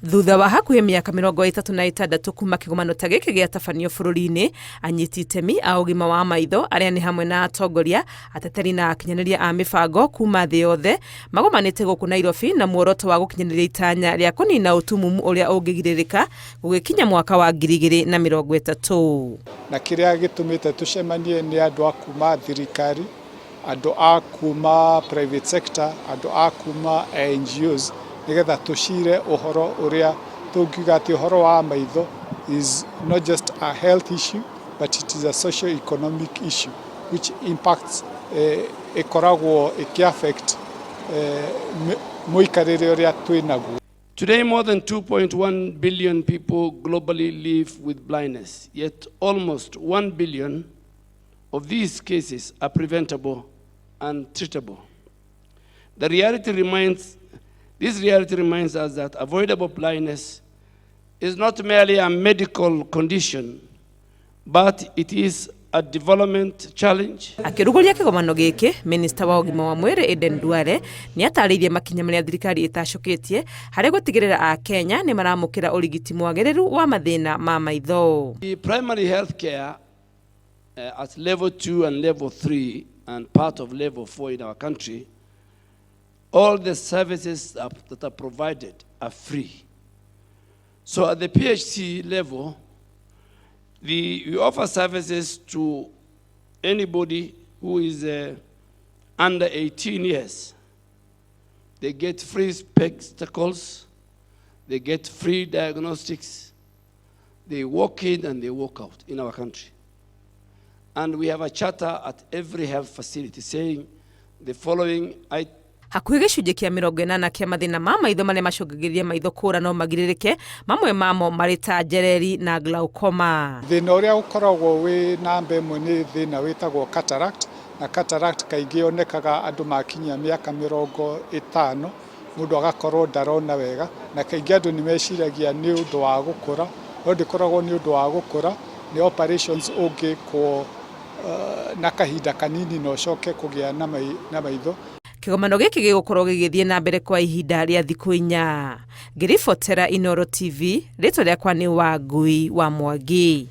Thutha wa hakuhĩ mĩaka 36 kuma kĩgomano ta gĩkĩ gĩatabanio bũrũri-inĩ, anyiti itemi a ũgima wa maitho arĩa nĩ hamwe na atongoria, ateteri na akinyanĩria a mĩbango kuma thĩ yothe magomanĩte gũkũ Nairobi na muoroto wa gũkinyanĩria itanya rĩa kũnina ũtumumu ũrĩa ũngĩgirĩrĩka gũgĩkinya mwaka wa 2030. Na kĩrĩa gĩtũmĩte tũcemanie nĩ andũ a kuma thirikari, andũ a kuma private sector, andũ a kuma NGOs, nĩgetha tũcire ũhoro ũrĩa tũngiuga atĩ ũhoro wa maitho is not just a health issue but it is a socio economic issue which impacts ĩkoragwo ĩkĩ affect mũikarĩre ũrĩa twĩ naguo. Today, more than 2.1 billion people globally live with blindness, yet almost 1 billion of these cases are preventable and treatable. This reality reminds us that avoidable blindness is not merely a medical condition, but it is a development challenge. Akĩrugũria kĩgomano gĩkĩ, minista wa ũgima wa mwĩrĩ Aden Duale nĩ atarĩirie makinya marĩa thirikari ĩtacũkĩtie harĩ gũtigĩrĩra Akenya nĩ maramũkĩra ũrigiti mwagĩrĩru wa mathĩna ma maitho. The primary health care at level 2 and level 3 and part of level 4 in our country, all the services that are provided are free. So at the PHC level, we offer services to anybody who is under 18 years. They get free spectacles, they get free diagnostics, they walk in and they walk out in our country. And we have a charter at every health facility saying the following I Hakuhĩ gĩcunjĩ kĩa 80 kĩa mathĩna ma maitho marĩa macũngagĩrĩria maitho kũra no magirĩrĩke, mamwe mamo marĩ ta njereri na glaucoma. Thĩna ũrĩa ũkoragwo wĩ namba ĩmwe nĩ thĩna wĩtagwo cataract, na cataract kaingĩ yonekaga andũ makinyia mĩaka 50, mũndũ agakorwo ndarona wega, na kaingĩ andũ nĩ meciragia nĩ ũndũ wa gũkũra, no ndĩkoragwo nĩ ũndũ wa gũkũra, nĩ operations ũngĩkwo na kahinda kanini na ũcoke kũgĩa na maitho. Kĩgomano gĩkĩ gĩgũkorwo gĩgĩthiĩ na mbere kwa ihinda rĩa thikũ 4. Ngĩribotera Inooro TV, rĩtwa rĩakwa nĩ Wangui wa Mwangi.